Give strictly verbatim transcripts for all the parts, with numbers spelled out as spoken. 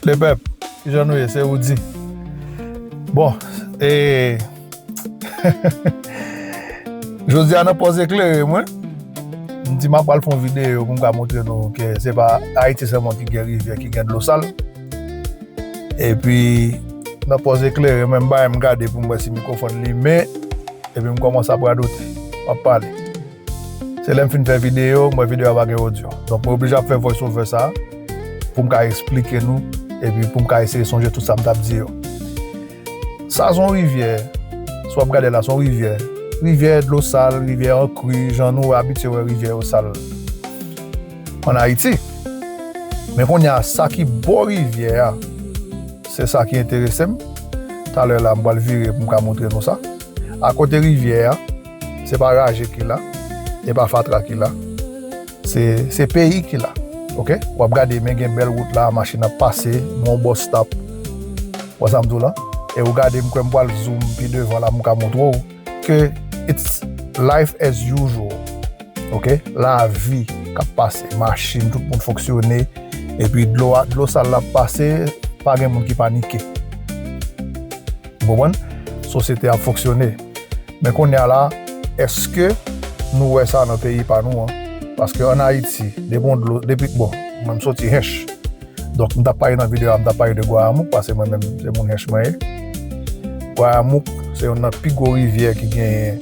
Lepèp, kijan nou ye? Se Roody. Bon, e jodi a nan pòz eklere mwen, m di m ap pral fè yon videyo pou m ka montre nou ke se pa Ayiti sèlman ki gen rivyè, ki gen dlo sal. Epi nan pòz eklere mwen, m bay m gade pou m wè si mikwofòn limen. Epi m kòmanse ap radote, m ap pale. Se lè m fin fè videyo, m wè videyo a pa gen odyo. Donk mwen oblije ap fè voice over sa pou m ka eksplike nou epi pou m ka eseye sonje tout sa m t ap di yo. Sa se yon rivyè, si w ap gade la, se yon rivyè. Rivyè dlo sal, rivyè an kri, jan nou abitye wè rivyè yo sal ann Ayiti. Men kounye a, sa ki bò rivyè a, se sa ki enterese m. Talè la, m pral vire pou m ka montre nou sa. Akote rivyè a, se pa raje ki la, e pa fatra ki la. Se, se peyi ki la. Oke? W ap gade, men gen bèl wout la, machin ap pase, gen yon bus stop. Wè sa m di w la? E w gade, m kwè m pral zoom pi devan la, m ka montre w ke it's life as usual. Oke? Lavi k ap pase, machin, tout moun fonksyone, epi dlo a, dlo sal la ap pase, pa gen moun ki panike. Ou konprann? Sosyete ap fonksyone. Men kounye a la, èske nou wè sa nan peyi pa nou an? Paske ann Ayiti, depi yon dlo, depi, bon, mwen m soti Hench. Donk, m t ap pale nan videyo a, m t ap pale de Gwayamouk, paske mwen menm, se moun Hench mwen ye. Gwayamouk, se youn nan pi gwo rivyè ki genyen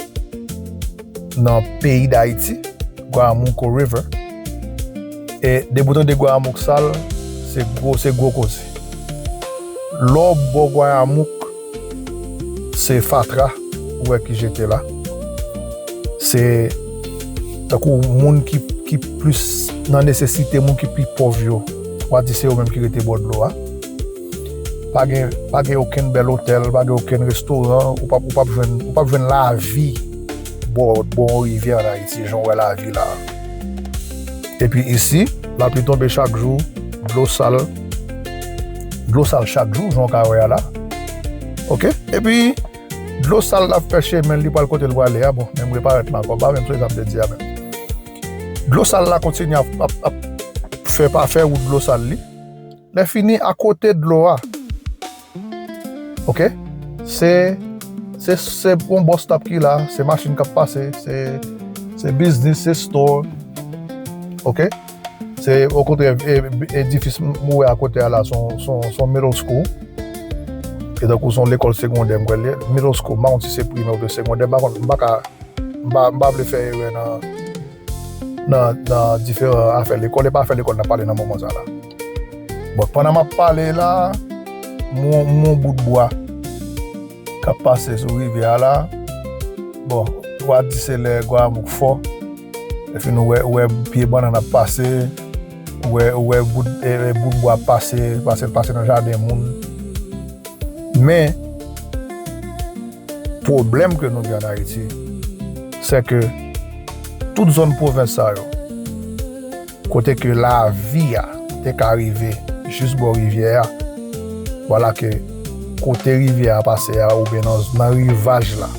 nan peyi Dayiti, Gwayamouk River. E depi w tande Gwayamouk sal, se gwo, se gwo koze. Lè w bò Gwayamouk, se fatra ou wè ki jete la. Se tankou moun ki, ki plis nan nesesite, moun ki pi pòv yo, w a di se yo menm ki rete bò dlo a. Pa gen, pa gen okenn bèl otèl, pa gen okenn restoran, ou p ap, ou p ap jwenn, ou p ap jwenn lavi bò, bò yon rivyè ann Ayiti, jan w wè lavi la. Epi isi, lapli tonbe chak jou, dlo sal, dlo sal chak jou, jan w ka wè a la. Oke? Epi, dlo sal la fè chemen li pral kote l prale a, bon, men m reparèt la ankò, m pa menm sonje sa m te di a menm. Dlo sal la kontinye ap, ap, ap fè pa fè wout dlo sal li. Lè fini, akote dlo a, oke? Se, se, se yon bus stop ki la, se machin k ap pase, se, se biznis, se store, oke? Se, okontrè, e, edifis m, m wè akote a la, se yon, se yon, se yon middle school. E tankou se yon lekòl segondè, m kwè l ye. Middle school, m pa konn si se primè oubyen segondè, m pa konn, m pa ka, m pa, m pa vle fè erè nan, nan, nan diferan afè lekòl. E pa afè lekòl n ap pale nan moman sa la. Bon, pandan m ap pale la, m wè, m wè yon bout bwa k ap pase sou rivyè a la. Bon, w a di se lè Gwayamouk fò. Epi nou wè, ou wè pye bannann ap pase, ou wè, ou wè bout, e, e, bout bwa ap pase, pase, pase nan jaden moun. Men, pwoblèm ke nou gen ann Ayiti, se ke tout zòn pwovens sa yo, kote ke lavi a te ka rive jis bò rivyè a, vwala ke kote rivyè a pase a, oubyen nan, nan rivaj la,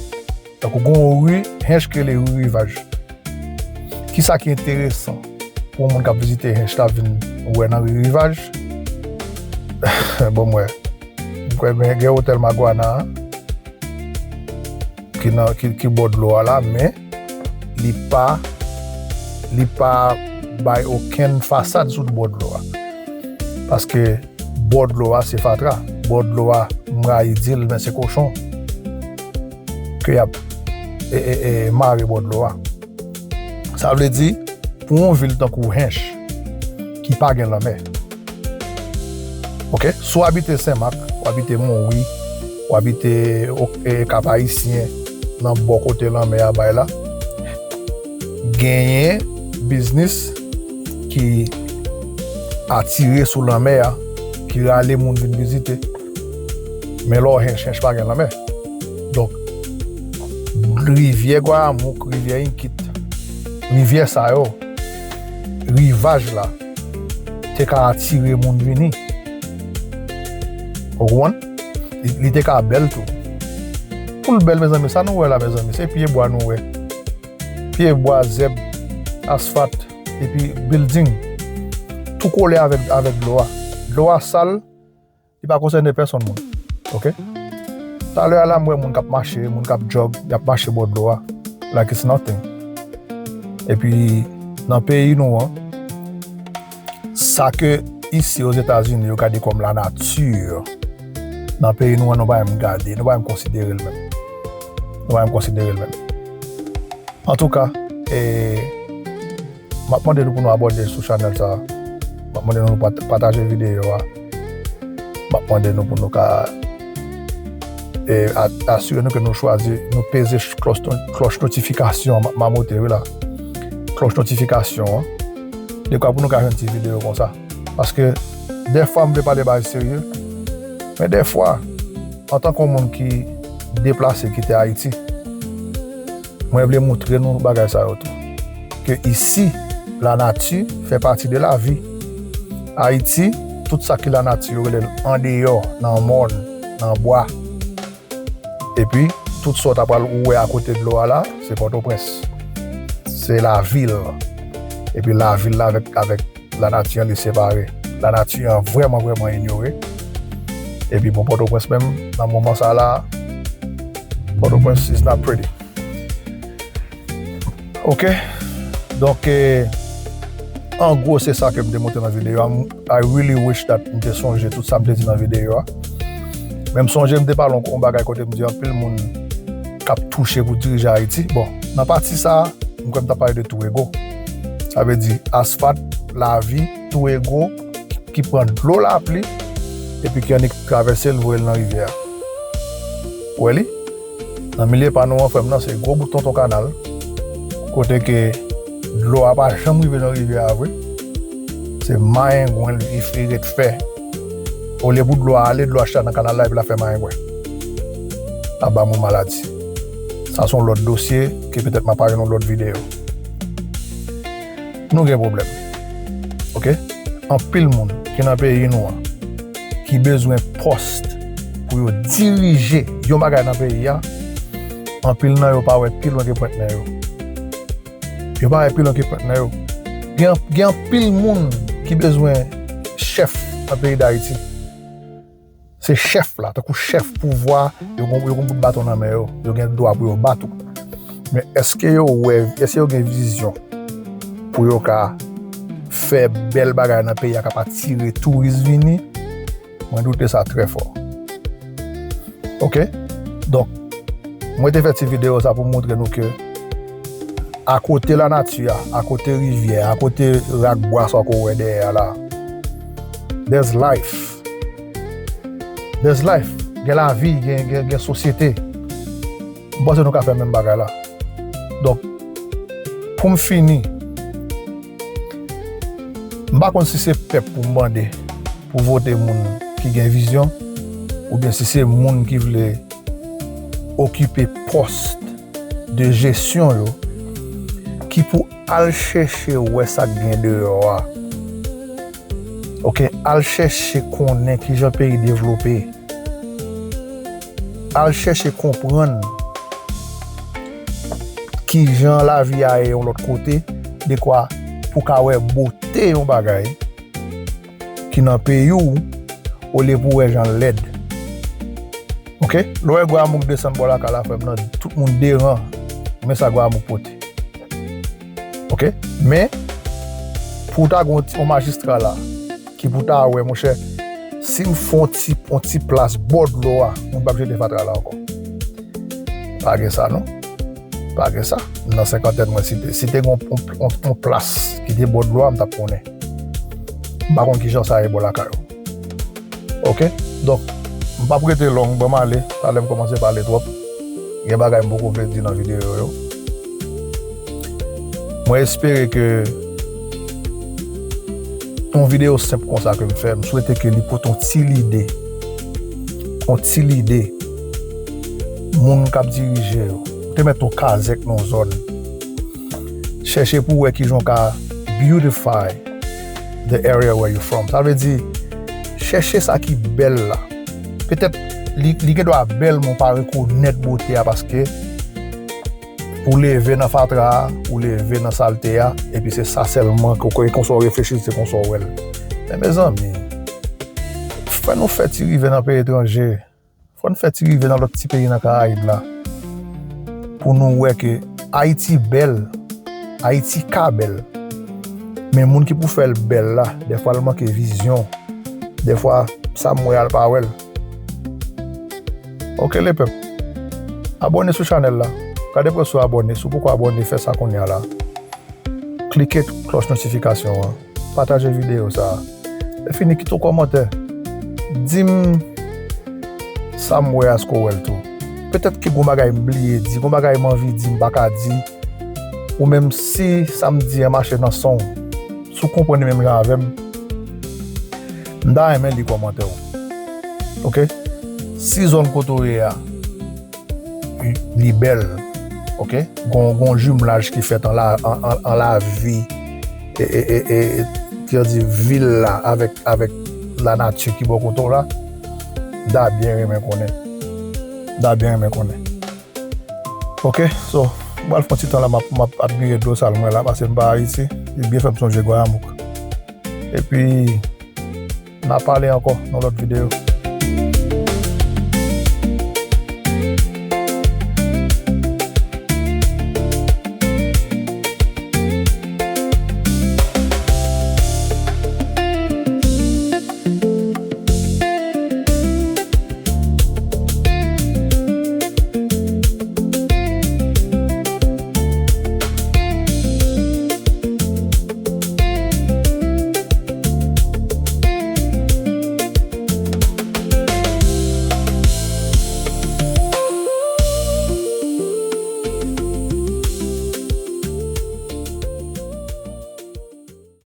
tankou gen yon ri, Hench ki rele ri Rivaj. Kisa ki enteresan pou yon moun k ap vizite Hench la vin wè nan ri Rivaj? Bon, m wè. M kwè gen, gen otèl Magwana a, ki nan, ki, ki bò dlo a la, men li pa, li pa bay okenn fasad sou bò dlo a. Paske bò dlo a se fatra. Bò dlo a, m rayi di l, men se kochon ke y ap, e, e, e, mare bò dlo a. Sa vle di, pou yon vil tankou Hench, ki pa gen lanmè, oke, si w abite Senmak, w abite Monwi, w abite, o, e, Kap Ayisyen, nan bò kote lanmè a bay la, genyen biznis ki atire sou lanmè a, ki rale moun vin vizite. Men lè w Hench, Hench pa gen lanmè. Donk, rivyè Gwayamouk, rivyè Inkit, rivyè sa yo, rivaj la, te ka atire moun vini. Ou konprann? Li, li te ka bèl tou. Pou l bèl, mezanmi, sa nou wè la, mezanmi, se pye bwa nou wè. Pye bwa, zèb, asfalt, epi building. Tou kole avèk, avèk dlo a. Dlo a sal, Li pa konsène pèsonn moun. Oke? Talè a la, m wè moun k ap mache, moun k ap jog, y ap mache bò dlo a. Like it's nothing. Epi, nan peyi nou an, sa ke isi Ozetazini yo gade kòm lanati, nan peyi nou an, nou pa menm gade, nou pa menm konsidere l menm. Nou pa menm konsidere l menm. Antouka, e, m ap mande nou pou nou abòne sou chanèl sa a. M ap mande nou pat- pataje videyo a. M ap mande nou pou nou ka, e, a- asire nou ke nou chwazi, nou peze ch- klòch, klòch notifikasyon an. M ap mamote, wi la. Klòch notifikasyon an. Dekwa pou nou ka jwenn ti videyo konsa. Paske, dèfwa m vle pale bagay serye. Men dèfwa, antanke yon moun ki deplase kite Ayiti, mwen vle moutre nou bagay sa yo tou. Ke isi, lanati fè pati de lavi. Ayiti, tout sa ki lanati, yo rele l andeyò, nan mòn, nan bwa. Epi, tout sa w ta pral wè akote dlo a la, se Pòtoprens. Se lavil. Epi lavil la avèk, avèk lanati an, li separe. Lanati an vrèman, vrèman inyore. Epi bon, Pòtoprens menm, nan moman sa la, Pòtoprens is not pretty. Oke? Donk, e, an gwo, se sa ke m te montre nan videyo a. M- I really wish that m te sonje tout sa m te di nan videyo a. Men m sonje m te pale yon, yon bagay kote m di anpil moun k ap touche pou dirije Ayiti. Bon, nan pati sa a, m kwè m t ap pale de Touego. Sa vle di asfalt, lavi, Touego, ki pran dlo lapli, epi ki annik travèse l, voye l nan rivyè a. Ou wè li? Nan milye pa nou an, frè m nan, se gwo bout tonton kanal, kote ke dlo a pa janm rive nan rivyè a vre. Se mayengwen li ret fè. Olye pou dlo a ale, dlo a chita nan kanal la, epi l ap fè mayengwen. L ap ba moun maladi. Sa se yon lòt dosye, ke petèt m ap pale nan yon lòt videyo. Nou gen pwoblèm. Oke? Anpil moun ki nan peyi nou an, ki bezwen pòs pou yo dirije yon bagay nan peyi a, anpil nan yo pa wè pi lwen ke pwent nen yo. Yo pa wè pi lwen ke pwent nen yo. Gen, gen anpil moun ki bezwen chèf nan peyi Dayiti. Se chèf la, tankou chèf pouvwa, yo gon, yo gon bout baton nan men yo, yo gen dwa pou yo bat ou. Men èske yo wè, èske yo gen vizyon pou yo ka fè bèl bagay nan peyi a k ap atire touris vini? Mwen doute sa trè fò. Oke? Donk, mwen te fè ti videyo sa pou montre nou ke akote lanati a, akote rivyè, akote rak bwa sa ke w wè dèyè a la, there's life. There's life. Gen lavi, gen, gen, gen sosyete. M panse nou ka fè menm bagay la. Donk, pou m fini, m pa konn si se pèp pou m mande pou vote moun ki gen vizyon, oubyen si se moun ki vle okipe pòs de jesyon yo, ki pou al chèche wè sa k gen deyò a. Oke, al chèche konnen kijan peyi devlope. Al chèche konprann kijan lavi a ye yon lòt kote, dekwa pou ka wè bote yon bagay ki nan peyi w, olye pou wè jan l lèd. Oke? Lè w wè Gwamouk desann bò lakay la, frè m nan, tout moun deran. Men sa Gwamouk pote. Oke? Men, pou w ta gen yon ti- yon majistra la, ki pou ta wè, monchè, si m fè yon ti, yon ti plas bò dlo a, moun p ap jete fatra la ankò. Pa gen sa, non. Pa gen sa. Nan senkantèn mwen, si te, si te gen yon, yon, yon, yon plas ki te bò dlo a, m t ap konnen. M pa konn kijan sa ye bò lakay ou. Oke? Donk, m p ap rete long, ban m ale. Talè m kòmanse pale twòp. Gen bagay m poko vle di nan videyo yo. Mwen espere ke yon videyo senp konsa ke m fè, m swete ke li pote yon ti lide, yon ti lide moun k ap dirije yo. Ou te mèt yon kazèk nan yon zòn. Chèche pou wè kijan w ka beautify the area where you from. Sa vle di, chèche sa ki bèl la. Petèt li, li gen dwa bèl, men w pa rekonèt bote a paske ou leve nan fatra a, ou leve nan salte a, epi se sa sèlman ke w konn, konsa w reflechi, se konsa w wè l. Men mezanmi, Fò nou fè ti rive nan peyi etranje. Fò n fè ti rive nan lòt ti peyi nan Karayib la. Pou nou wè ke Ayiti bèl. Ayiti ka bèl. Men moun ki pou fè l bèl la, dèfwa l manke vizyon. Dèfwa sa m wè a l pa wè l. Ok, lepèp. Abòne sou chanèl la. Gade pou si w abòne. Si w poko abòne, fè sa kounye a la. Klike klòch notifikasyon an. Pataje videyo sa a. Lè fini, kite yon kòmantè. Di m sa m wè a, èske w wè l tou. Petèt ke gon bagay m bliye di, gon bagay m anvi di, m pa ka di. Ou menm si sa m di an mache nan san w, si w konprann li menm jan avè m, m ta renmen li kòmantè w. Ok? Si zòn kote w ye a, li bèl, ok? Gon, gon jimlaj ki fèt an la, an, an, an lavi, e, e, e, e, e, ki yo di, vil la avèk, avèk lanati ki bò kote w la, m ta byen renmen konnen. M ta byen renmen konnen. Ok, so, m pral fè yon ti tan la, m ap, m ap admire dlo sa l mwen la, paske m pa Ayiti. Li byen fè m sonje Gwayamouk. Epi, n a pale ankò nan lòt videyo.